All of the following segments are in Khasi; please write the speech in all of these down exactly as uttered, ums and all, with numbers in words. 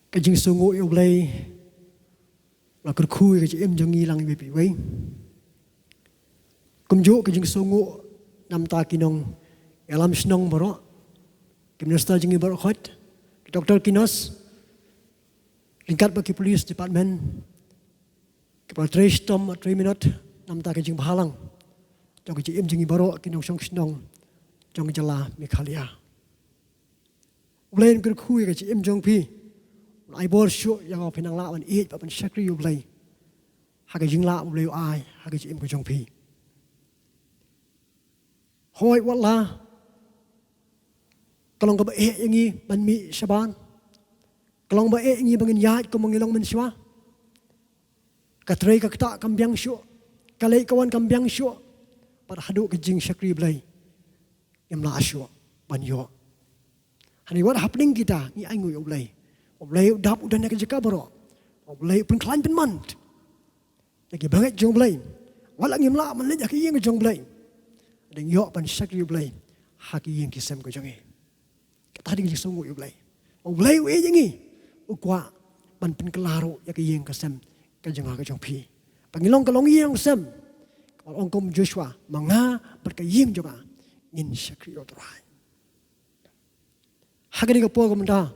Ka jingsngewnguh ïa U Blei la kyrkhu ïa ka jingim jong ngi lang iwei pa iwei. Kumjuh ka jingsngewnguh namar ki nongïalam shnong baroh, ki minister jong ngi baroh, ki doktor, ki nurse, ryngkat bad ki police department, kiba la trei shitom, trei minot namar ka jingbhalang jong ka jingim jong ngi baroh ki nongshong shnong jong ka jylla Meghalaya. U Blei un kyrkhu ïa ka jingim jong phi, un ai bor shuh ïa kaba phin nang lah ban ïeit bad ban shakri ïa U Blei ha ka jinglah ba U Blei u ai ha ka jingim ka jong phi. Hooid, wat la ka long kaba eh ïa ngi ban mih shabar, ka long ba eh ïa ngi ba ngin ïaid kumba ngi long mynshuwa. Ka trei ka ktah kam biang shuh, ka leit ka wan kam biang shuh, bad haduh ka jingshakri Blei ngim lah shuh ban ïoh. Hynrei wat hapdeng kita ngi ainguh ïa U Blei. U Blei u dap u don ha ka jaka baroh. U Blei u pynkhlaiñ pynman ïa ki bangeit jong U Blei. Wat la ngim lah ban leit ha ka ïing jong U Blei, dang ïoh ban shakri ïa U Blei ha ka ïing ka sem ka jong ngi. Kata dei ka jingsngewnguh ïa U Blei. U Blei u ïeit ïa ngi, u kwah ban pynkylla ruh ïa ka ïing ka sem ka jong nga ka jong phi, ba ngin long ka longïing longsem. Kaba ong kum Joshua, ma nga bad ka ïing jong nga ngin shakri ïa U Trai. Ha kane ka por ka mynta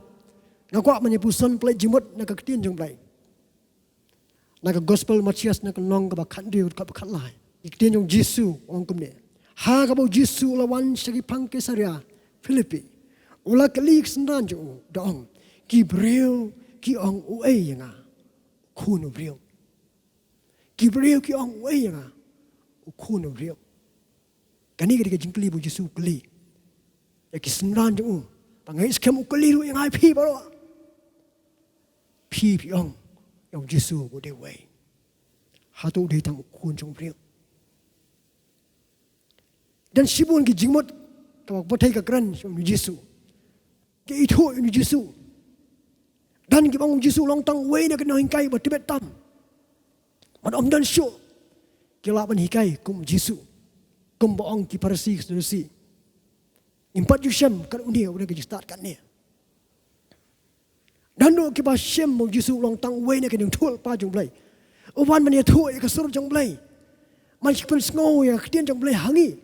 nga kwah ban ïa puson pynleit jingmut na ka ktien jong U Blei. Na ka Gospel Mathaios na ka lynnong kaba khathynriew, kaba khatlai, ka ktien jong U Jisu u ong kumne: Ha kaba U Jisu u la wan sha ki phang Kaisaria Philipi, u la kylli ki synran jong u da ong, ki briew ki ong uei ïa nga, u Khun u briew? Ki briew ki ong uei ïa nga, u Khun u briew? Kane ka dei ka jingkylli ba U Jisu u kylli ïa ki synran jong u. Ba nga ngeit skhem u kylli ruh ïa nga ïa phi baroh. Phi phi ong ïa U Jisu u dei uei? Hato u dei tang u Khun jong u briew? Don shibun ki jingmut kaba ka pyrthei ka kren sha U Jisu. Ki ithuh ïa U Jisu. Don kiba ong U Jisu u long tang uwei na ki nonghikai ba tbit tam, bad ym don shuh ki lah ban hikai kum U Jisu, kumba ong ki Pharisi ki Sadusi. Ngim pat ju shem kat une, une ka jingstad katne. Don ruh kiba shem ba U Jisu u long tang uwei na ki nongïathuhlypa jong U Blei, u wan ban ïathuh ïa ka sur jong U Blei, ban pynsngew ïa ka ktien jong U Blei ha ngi.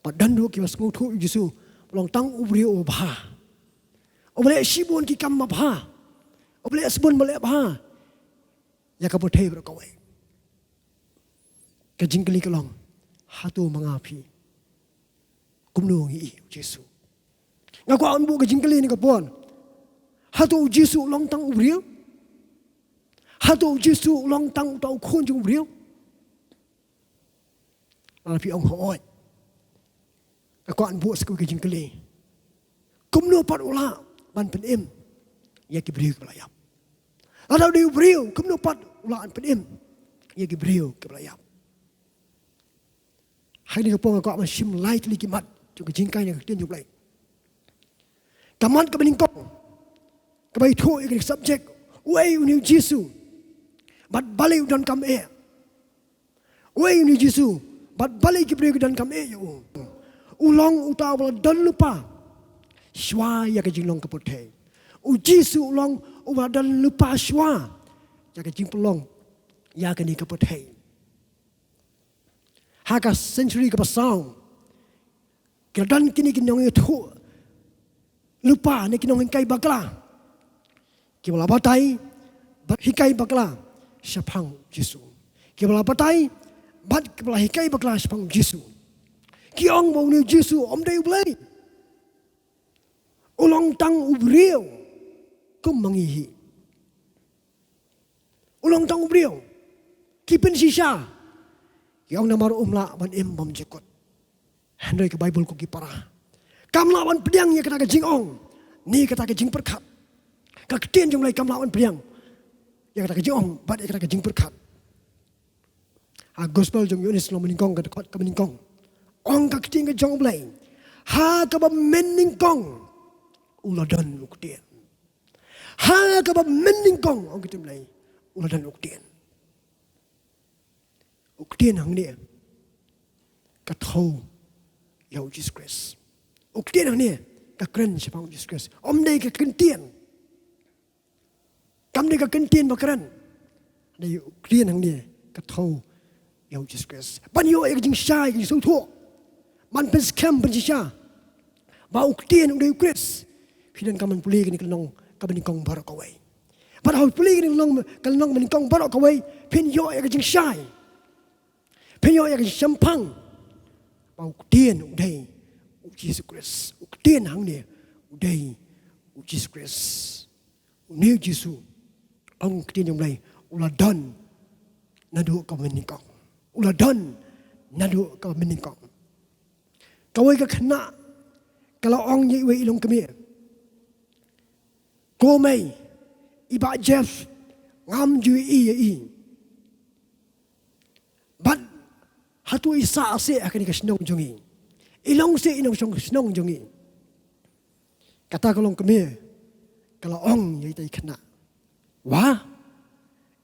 Bad don ruh kiba sngewthuh ïa U Jisu u long tang u briew uba bha, uba leh shibun ki kam babha, uba leh shibun ba leh bha ïa ka pyrthei baroh kawei. Ka jingkylli ka long, hato ma nga phi, kumno ngi i ïa U Jisu? Nga kwah ban buh ka jingkylli ha kane ka por. Hato U Jisu u long tang u briew? Hato U Jisu u long tang uta u Khun jong u briew? Lada phi ong hooid, nga kwah ban buh sa kawei ka jingkylli: kumno pat u lah ban pynim ïa ki briew kiba la ïap? Lada u dei u briew, kumno pat u lah ban pynim ïa ki briew kiba la ïap? Ha kane ka por nga kwah ban shim lai tylli ki mat jong ka jinghikai na ka ktien jong U Blei. Ka mat kaba nyngkong kaba ithuh ïa ka subject, uei une U Jisu bad balei u donkam eh. Uei une U Jisu bad balei ki briew ki donkam eh ïa u. U long uta uba la don lypa shuwa ïa ka jinglong ka pyrthei. U Jisu u long uba la don lypa shuwa ïa ka jingpynlong ïa kane ka pyrthei. Ha ka century kaba saw, ki la don kine ki nongïathuhlypa ne ki nonghikai bakla kiba la batai bad hikai bakla shaphang U Jisu. Kiba la batai bad kiba la hikai bakla shaphang U Jisu. Ki ong ba une U Jisu um dei U Blei. U long tang u briew kum ma ngi hi. U long tang u briew. Ki pynshisha, ki ong namar um lah ban im bymjukut. Hynrei ka Baibl, ko ki para, kam lah ban pdiang ïa kata ka jingong ne kata ka jingpyrkhat. Ka ktien jong U Blei kam lah ban pdiang ïa kata ka jingong bad ïa kata ka jingpyrkhat. Ha Gospel jong u Ïoannis lynnong ba nyngkong, ka dkhot kaba nyngkong, ong ka ktien ka jong U Blei, ha kaba mynnyngkong u la don u Ktien. Ha kaba mynnyngkong, ong ka ktien U Blei, u la don u Ktien. U Ktien hangne ka thew ïa U Jisu Khrist. U Ktien hangne ka kren shaphang U Jisu Khrist. Um dei ka ktien. Kam dei ka kyntien ba kren. Hynrei u ktien hangne ka thew ïa u Jisu Khrist ban ïoh ïa ka jingshai, ka jingsngewthuh, ban pynskhem, pynjynjar ba u ktien u dei u Khrist. Phi donkam ban pule kane ka lynnong kaba nyngkong baroh kawei. Bad haba phi pule kane ka lynnong, ka lynnong kaba nyngkong baroh kawei, phin ïoh ïa ka jingshai, phin ïoh ïa ka jingshemphang ba u ktien u dei u Jisu Khrist. U ktien hangne u dei u Jisu Khrist. Une u Jisu, ong ka ktien jong u Blei, u la don naduh kaba mynnyngkong. U la don naduh kaba mynnyngkong. Kawei ka khynnah ka la ong ïa iwei i longkmie, "Ko mei, i Bah Jeff ngam ju ïohi ïa i. Bad hato i sah seh ha kane ka shnong jong ngi? I long seh i nongshong shnong jong ngi?" Kata ka longkmie ka la ong ïa ita i khynnah, "Wah,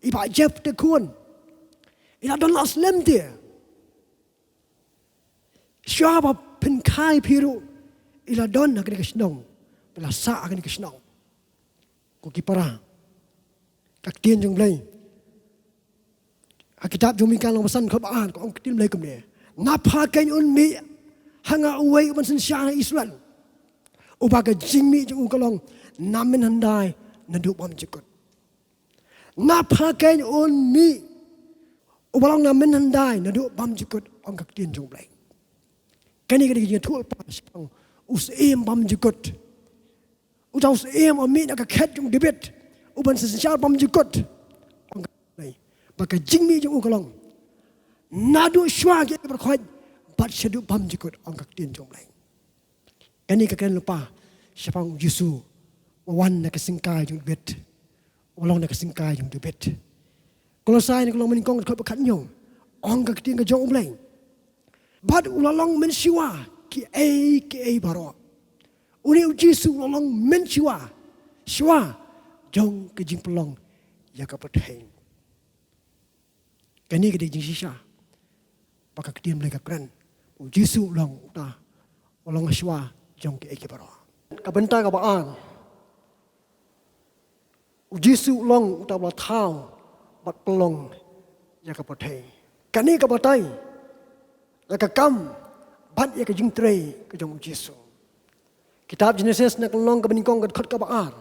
i Bah Jeff te khun, i la don la slem te. Shuwa ba pynkhie phi ruh i la don ha kane ka shnong, ba la sah ha kane ka shnong." Ko ki para, ka ktien jong u Blei ha kitab jong u Mika lynnong ba san dkhot ba ar, ka ong ka ktien Blei kumne, "Na pha keiñ un mih ha nga uwei u ban synshar ha Israel, uba ka jingmih jong u ka long na mynhyndai naduh bymjukut. Na pha keiñ un mih uba long na mynhyndai naduh bymjukut," ong ka ktien jong u Blei. Kane ka dei ka jingïathuhlypa shaphang u Syiem bymjukut. Uta u Syiem uba mih na ka khet jong u David, u ban synshar bymjukut, ong ka ktien Blei, ba ka jingmih jong u ka long naduh shuwa ki ïa ki baroh khoit bad shaduh bymjukut, ong ka ktien jong u Blei. Kane ka kren lypa shaphang u Jisu uba wan na ka syngkai jong u David, uba long na ka syngkai jong u David. Kolosai na ka lynnong ba nyngkong ka dkhot ba khathynñiew, ong ka ktien ka jong u Blei, "Bad u la long mynshuwa kiei kiei baroh." Une u Jisu u la long mynshuwa, shuwa jong ka jingpynlong ïa ka pyrthei. Kane ka dei ka jingshisha ba ka ktien Blei ka kren. U Jisu u long uta uba long shuwa jong kiei kiei baroh. Ka bynta kaba ar, u Jisu u long uta uba la thaw bad pynlong ïa ka pyrthei. Kane ka batai ïa ka kam bad ïa ka jingtrei ka jong u Jisu. Kitab Jenesis na ka lynnong kaba nyngkong ka dkhot kaba ar,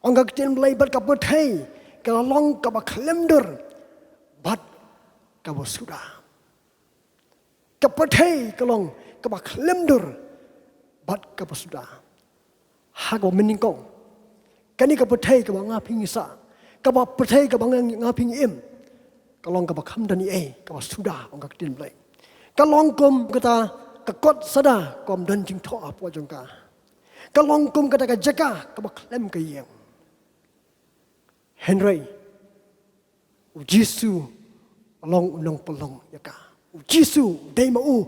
ong ka ktien Blei, "Bad ka pyrthei ka la long kaba khlem dur bad kaba suda." Ka pyrthei ka long kaba khlem dur bad kaba suda. Ha kaba mynnyngkong, kane ka pyrthei kaba nga phi ngi sah, kaba pyrthei kaba nga, nga phi ngi im, ka long kaba kham don ei ei, kaba suda, ong ka ktien Blei. Ka long kum kata ka kot sada kaba ym don jingthoh hapoh jong ka. Ka long kum kata ka jaka kaba khlem ka ïing. Hynrei u Jisu u long u nongpynlong ïa ka. U Jisu u dei ma u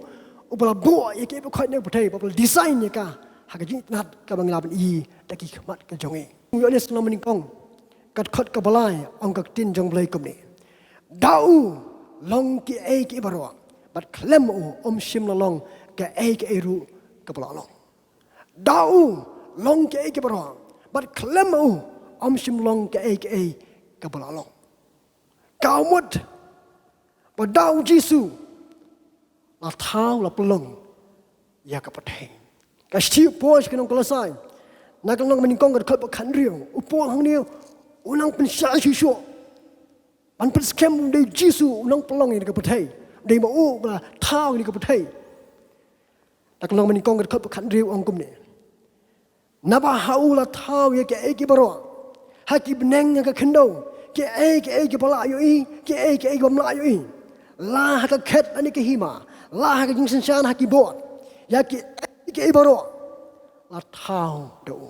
uba la buh ïa kiei kiei baroh na ka pyrthei, uba la design ïa ka ha ka jingitynnad kaba ngi lah ban ïohi da ki khmat ka jong ngi. Ïoannis lynnong ba nyngkong ka dkhot kaba lai, ong ka ktien jong u Blei kumne, "Da u long kiei kiei baroh, bad khlem u ym shym la long kaei kaei ruh kaba la long. Da u long kiei kiei baroh, bad khlem u ym shym long kaei kaei kaba la long." Ka mut ba da u Jisu la thaw, la pynlong ïa ka pyrthei. Ka shithi u Paul sha ki nong Kolosai na ka lynnong ba nyngkong ka dkhot ba khathynriew, u Paul hangne u nang pynshai shuh shuh ban pynskhem u dei u Jisu u nongpynlong ïa ka pyrthei, u dei ma u uba la thaw ïa ka pyrthei. Na ka lynnong ba nyngkong ka dkhot ba khathynriew ong kumne, "Naba ha u la thaw ïa kiei kiei baroh, ha ki bneng, ha ka khyndew, kiei kiei kiba la ïohi, kiei kiei kibym la ïohi, la ha ka khet lane ka hima, la ha ka jingsynshar ha ki bor, ïa kiei kiei baroh la thaw da u."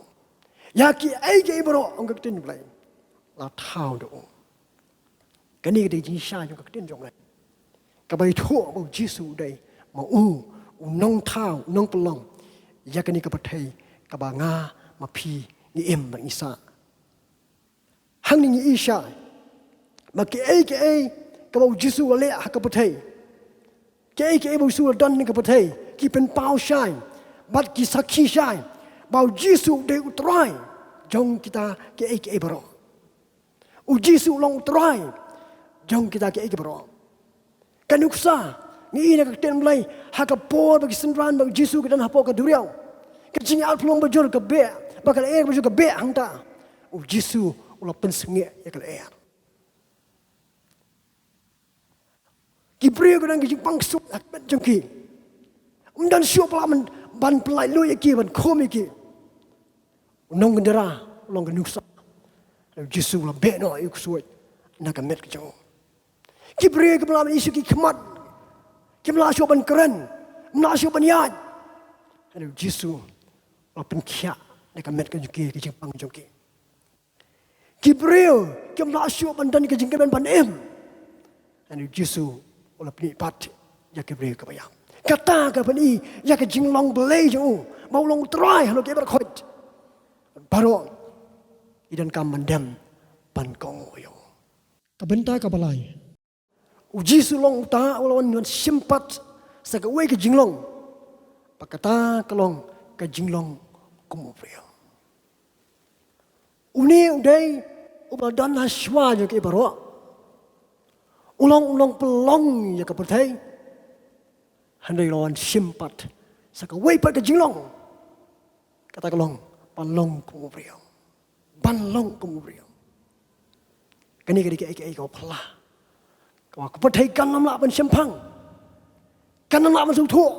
Ïa kiei kiei baroh, ong ka ktien Blei, la thaw da u. Kane ka dei ka jingshisha jong ka ktien jong u Blei kaba ïathuh ba u Jisu u dei ma u u nongthaw, u nongpynlong ïa kane ka pyrthei kaba nga ma phi ngi im bad ngi sah. Hangne ngi ïohi shai ba kiei kiei kaba u Jisu u la leh ha ka pyrthei, kiei kiei ba u Jisu u la don ha ka pyrthei, ki pynpaw shai bad ki sakhi shai ba u Jisu u dei u Trai jong kita kiei kiei baroh. U Jisu u long u Trai jong kita kiei kiei baroh. Ka nuksa ngi i na ka ktien Blei, ha ka por ba ki synran ba u Jisu ki don hapoh ka duriaw, ka jingïaid pynlong ba jur ka beh, ba ka lyer ba jur ka beh hangta, u Jisu u la pynsngewsih ïa ka lyer. Ki briew ki don ki jingpang suk ha ka met jong ki. Ym don shuh ba lah ban, ban pynlait luid ïa ki, ban khum ïa ki. U nongkyndera u long ka nuksa. U Jisu u la beh noh ïa u ksuid na ka met ka jong u. Ki briew kim lah ban ïoh shuh ki khmat, kim lah shuh ban kren, kim lah shuh ban ïaid. U Jisu u la pynkhiah na ka met ka jong ki, ka jingpang jong ki. Ki briew kim lah shuh ban don ka jingkyrmen ban im. U Jisu u la pyni pat ïa ki briew kiba ïap. Kata ka pyni ïa ka jinglong Blei jong u, ba u long u Trai halor kiei baroh khoit. Baroh ki donkam ban dem ban kohnguh ïa u. Ka bynta kaba lai. U Jisu u long uta u la wan ban shim pat sa kawei ka jinglong. Bad kata ka long ka jinglong kum u briew. Une u dei uba la don ha shuwa jong kiei baroh. U long, u long pynlong ïa ka pyrthei. Hynrei u la wan shim pat sa kawei pat ka jinglong. Kata ka long ban long kum u briew. Ban long kum u briew. Kane ka dei kaei kaei kaba phylla, kaba ka pyrthei kan ym lah ban shemphang, kan ym lah ban sngewthuh.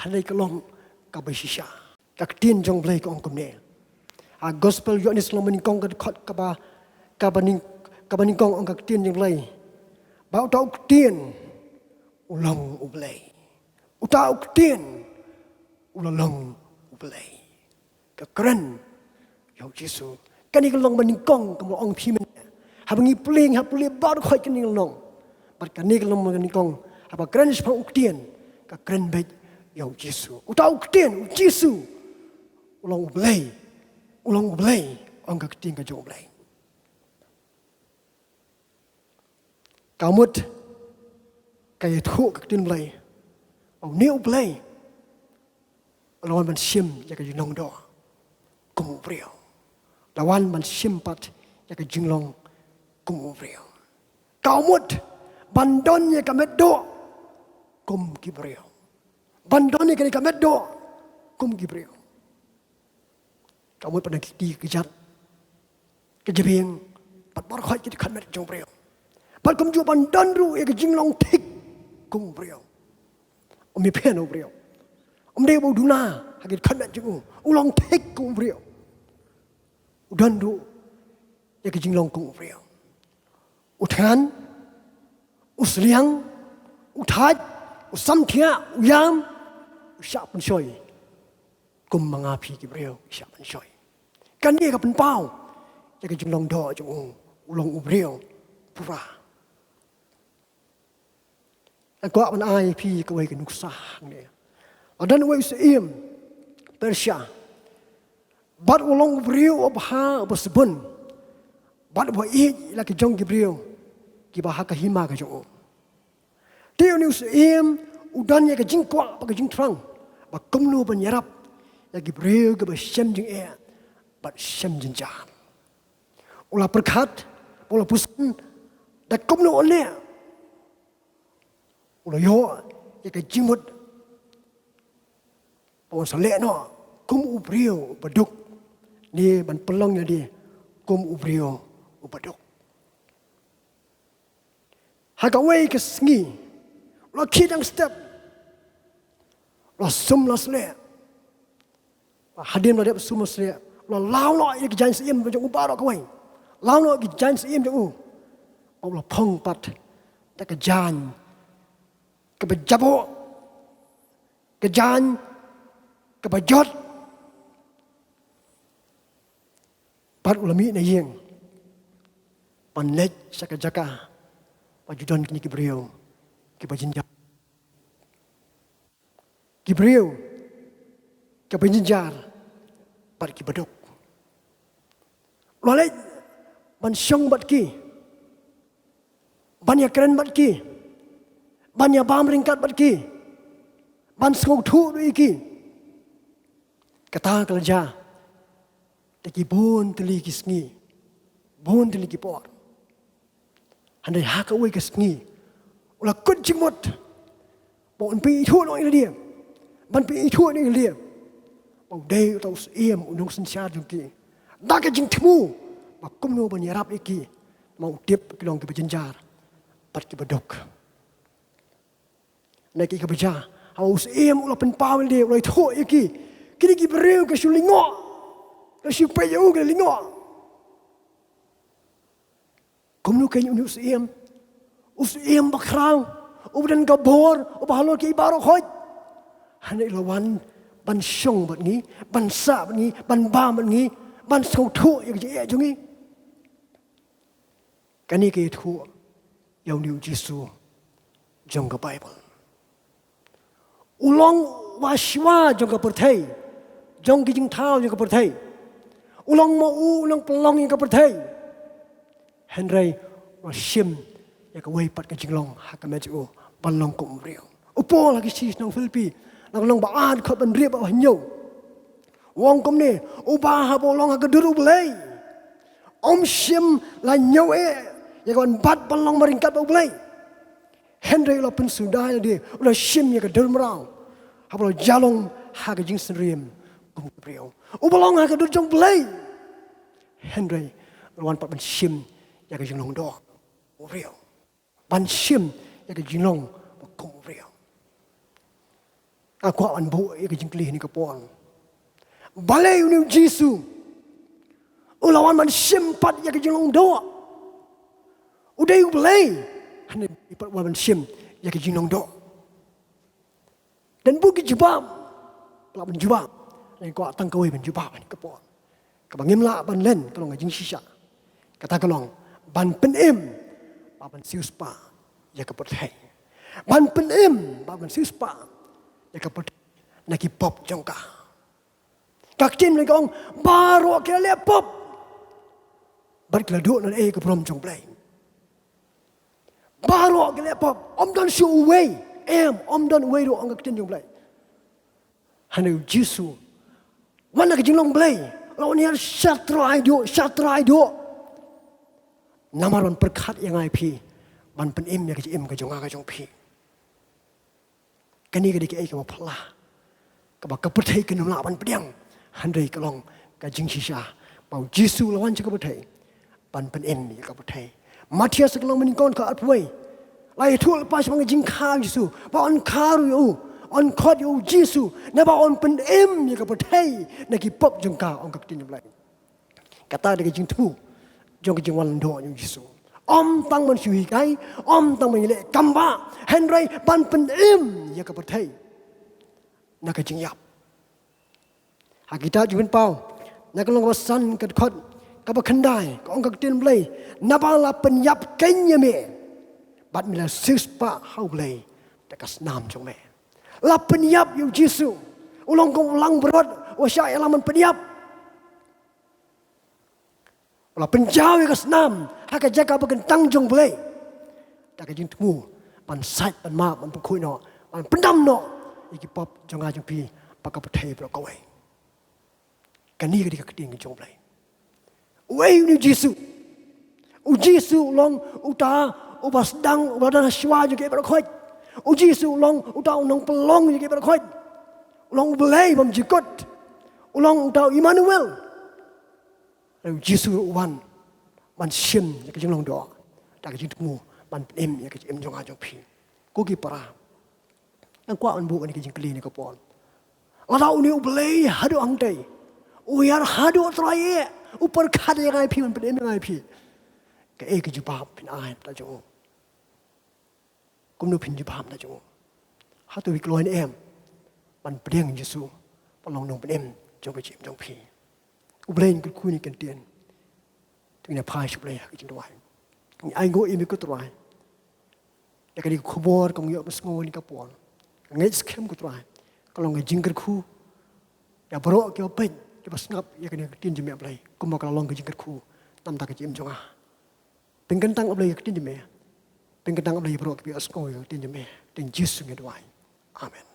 Hynrei ka long kaba shisha. Ka ktien jong Blei ka ong kumne. Ha Gospel Ïoannis lynnong ba nyngkong, ka dkhot kaba, kaba nyng-, kaba nyngkong, ong ka ktien jong Blei ba uta u Ktien u long u Blei. Uta u Ktien u la long u Blei. Ka kren ïa u Jisu. Kane ka lynnong ba nyngkong, kumba ong phi mynne, haba ngi pule, ngi hap pule baroh khoit kane ka lynnong. Bad kane ka lynnong ba nyngkong, haba kren shaphang u Ktien, ka kren beit ïa u Jisu. Uta u Ktien, u Jisu u long u Blei. U long u Blei, ong ka ktien ka jong u Blei. Ka mut ka ïathuh ka ktien Blei, une u Blei u la wan ban shim ïa ka jinglong doh kum u briew. La wan ban shim pat ïa ka jinglong kum u briew. Ka mut ban don ïa ka met doh kum ki briew. Ban don ïa ka met doh kum ki briew. Ka mut ban da ki kti ki kjat, ka jabieng, bad baroh khoit ki dkhot met jong u briew. Bad kumjuh ban don ruh ïa ka jinglong thik kum u briew. Um ïapher na u briew. Um dei ba u duna ha ki dkhot met jong u. U long thik kum u briew. U don ruh ïa ka jinglong kum u briew. U thngan, u sliang, u thait, u samthiah, u ïam, u shah pynshoi. Kum ma nga phi ki briew ki shah pynshoi. Kane ka pynpaw ïa ka jinglong doh jong u, u long u briew pura. Nga kwah ban ai ïa phi kawei ka nuksa hangne. La don uwei u syiem Persia. Bad u long u briew uba bha, uba sbun. Bad uba ïeit ïa la ki jong ki briew kiba ha ka hima ka jong u. Te une u syiem u don ïa ka jingkwah bad ka jingthrang ba kumno ban ïarap ïa ki briew kiba shem jingeh bad shem jynjar. U la pyrkhat, u la pyrkhat da kumno u leh, u la ïoh ïa ka jingmut ba un sa leh noh kum u briew uba duk, ne ban pynlong ïa lade kum u briew uba duk. Ha kawei ka sngi, u la khie dang step, u la sum la sleh. Hadien la dep sum la sleh, u la law noh ïa ki jaiñ syiem jong u baroh kawei. Law noh ïa ki jaiñ syiem jong u. U la phong pat da ka jaiñ kaba jaboh, ka jaiñ kaba jot. Bad u la mih na ïing ban leit sha ka jaka ba ju don kine ki briew kiba jynjar. Ki briew kiba jynjar bad kiba duk. U la leit ban shong bad ki, ban ïakren bad ki, ban ïabam ryngkat bad ki, ban sngewthuh ruh ïa ki. Kata ka la jia da ki bun tylli ki sngi. Bun tylli ki por. Hynrei ha kawei ka sngi u la kut jingmut ba un pynithuh noh ïa lade, ban pynithuh noh ïa lade ba u dei uta u syiem, u nongsynshar jong ki. Da ka jingthmu ba kumno ban ïarap ïa ki, namar u tip ki long kiba jynjar bad kiba duk. Na ki kaba jia, haba u syiem u la pynpaw ïa lade, u la ithuh ïa ki, kine ki briew ki shu lyngngoh, ki shu peit ïa u ki lyngngoh. Kumno kein une u syiem, u syiem bakhraw, uba don ka bor, uba halor kiei baroh khoit, hynrei u la wan ban shong bad ngi, ban sah bad ngi, ban bam bad ngi, ban sngewthuh ïa ka jingeh jong ngi. Kane ka ïathuh ïa une u Jisu jong ka Baibl. U long uba shuwa jong ka pyrthei, jong ki jingthaw jong ka pyrthei. U long ma u u nongpynlong ïa ka pyrthei. Hynrei u la shim ïa kawei pat ka jinglong ha ka met jong u, ban long kum u briew. U Paul ha ki shithi sha ki nong Philippi, na ka lynnong ba ar, dkhot ba hynriew bad ba hynñiew, u ong kumne: Uba haba u long ha ka dur U Blei, um shym la ñiew eh ïa ka ban bat ban long ma ryngkat bad U Blei. Hynrei u la pynsuda ïa lade, u la shim ïa ka dur mraw, haba u la ïalong ha ka jingsynrim kum u briew. Uba long ha ka dur jong U Blei, hynrei u la wan pat ban shim ïa ka jinglong doh u briew, ban shim ïa ka jinglong ba kum u briew. Nga kwah ban buh ïa ka jingkylli ha kane ka por. Balei une u Jisu u la wan ban shim pat ïa ka jinglong doh? U dei U Blei, hynrei u pat wan ban shim ïa ka jinglong doh. Don bun ki jubab, lah ban jubab. Nga kwah tang kawei ban jubab ha kane ka por, kaba ngim lah ban len, ka long ka jingshisha. Kata ka long ban pynim bad ban siewspah ïa ka pyrthei. Ban pynim bad ban siewspah ïa ka pyrthei na ki pop jong ka. Ka ktien Blei ka ong, baroh ki la leh pop bad ki la duh na lade ïa ka burom jong U Blei. Baroh ki la leh pop, ym don shuh uwei, em, ym don uwei ruh, ong ka ktien jong U Blei. Hynrei u Jisu, wan na ka jinglong Blei, u la wan hiar sha trai duh, sha trai duh, namar ban pyrkhat ïa nga ïa phi, ban pynim ïa ka jingim ka jong nga ka jong phi. Kane ka dei kaei kaba phylla, kaba ka pyrthei kam lah ban pdiang. Hynrei ka long ka jingshisha ba u Jisu u la wan sha ka pyrthei ban pynim ïa ka pyrthei. Mathaios ka lynnong ba nyngkong, dkhot arphew wei, la ïathuh lypa shaphang ka jingkha u Jisu, ba yn kha ruh ïa u, yn khot ïa u Jisu, naba un pynim ïa ka pyrthei na ki pop jong ka, ong ka ktien Blei. Kata dei ka jingthmu jong ka jingwan lyngdoh jong u Jisu. Ym tang ban shu hikai, ym tang ban ïaleh kam bah, hynrei ban pynim ïa ka pyrthei na ka jingïap. Ha kitab Jingpynpaw, na ka lynnong kaba san, ka dkhot kaba khyndai, ka ong ka ktien Blei, naba la pynïap keiñ ïa me, bad me la siewspah ha U Blei da ka snam jong me. La pynïap ïa u Jisu, u long kum u langbrot uba shah ïalam ban pynïap. U la pynjaw ïa ka snam ha ka jaka ba kyntang jong U Blei, da ka jingthmu ban sait, ban map, ban pynkhuid noh, ban pyndam noh ïa ki pop jong nga jong phi bad ka pyrthei baroh kawei. Kane ka dei ka ktien ka jong U Blei. Uei une u Jisu? U Jisu u long uta uba sdang, uba la don ha shuwa jong kiei baroh khoit. U Jisu u long uta u nongpynlong jong kiei baroh khoit. U long U Blei bymjukut. U long uta u Immanuel. U Jisu u wan ban shim ïa ka jinglong doh da ka jingthmu ban pynim ïa ka jingim jong nga jong phi. Ko ki para, nga kwah ban buh ïa ka jingkylli ha kane ka por. Lada une U Blei haduh hangtei u hiar haduh trai eh, u pyrkhat ïa nga ïa phi, ban pynim ïa nga ïa phi, kaei ka jubab phin ai ha khmat jong u? Kumno phin jubab ha khmat jong u? Hato phi kloi ne em ban pdiang Jisu ban long nongpynim jong ka jingim jong phi? U Blei, ngi kyrkhu ïa kane ka ktien. To ngin ïa phai sha U Blei ha ka jingduwai. Ngi ainguh ïa me ko Trai ïa kane ka khubor kaba ngi ïoh ban sngew ha kane ka por. Ka ngeit skhem ko Trai ka long ka jingkyrkhu ïa baroh kiba peit, kiba sngap ïa kane ka ktien jong me, Blei, kumba ka la long ka jingkyrkhu na ka bynta ka jingim jong nga. Pynkyntang, A Blei, ïa ka ktien jong me. Pynkyntang, A Blei, ïa baroh kiba ïohsngew ïa ka ktien jong me. Ha ka kyrteng Jisu ngi duwai. Amen.